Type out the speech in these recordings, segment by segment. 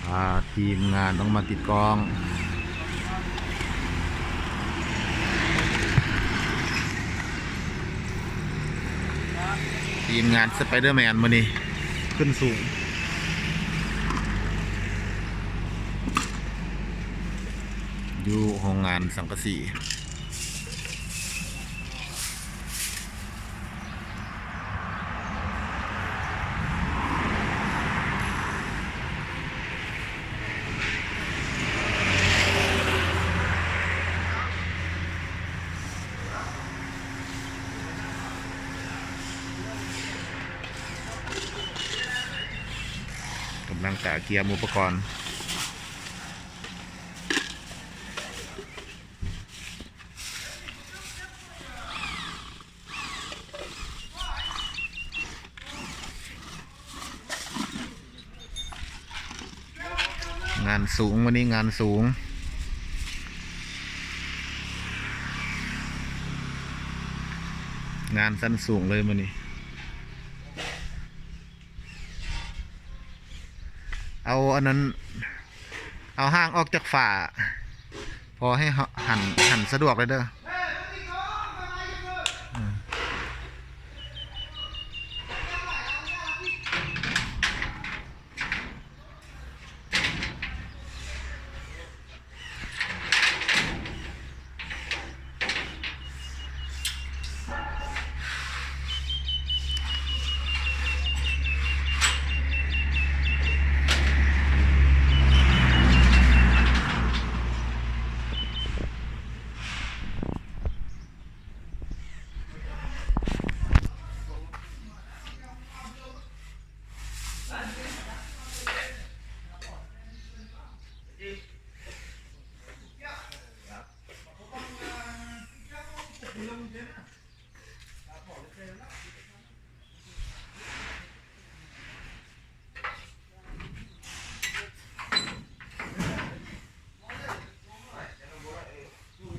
ພາທີມງານອອກມາຕິດກ້ອງ. ທີມງານສະໄປເດີແມນມື້ນີ້ຂຶ້ນສູງ ຢູ່ໂຮງງານສັງກະສີ. ກຳລັງກະກຽມອຸປະກອນ. ງານສູງ ມື້ນີ້ງານສູງ ງານຊັ້ນສູງເລີຍມື້ນີ້. ເອົາອັນນັ້ນ ເອົາຮ່າງອອກຈາກຝາ ພໍໃຫ້ ຫັນ ຫັນສະດວກເລີຍເດີ. ອ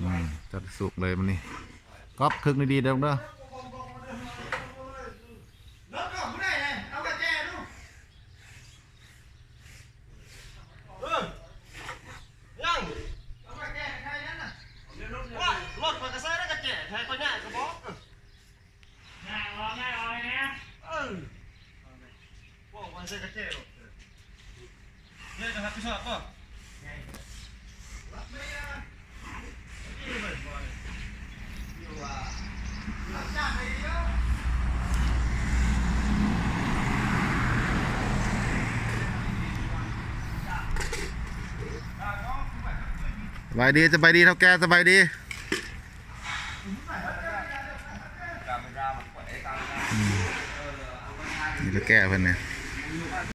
ືມ ຈັດສຸກເລີຍມື້ນີ້. ກອບຄຶກດີໆເດີລູກເດີ. ເອີ ຍັງ ໂອ້ຍ ລົດຂ້ອຍກະໃສ່ແລ້ວກະແຈກໃຫ້ຂ້ອຍຍາກກະບອກ. ເອີ ຍາກອອກ ຍາກອອກໃຫ້ແດ່. ເອີ ບອກວ່າໃສ່ກະແຈໂລດ. ເອີ ເຈົ້າຮັບຜິດຊອບບໍ່? ສະບາຍດີ ສະບາຍດີ ເຖົ້າແກ່ ສະບາຍດີ. ອືມ ນີ້ເຖົ້າແກ່ເພິ່ນນີ້.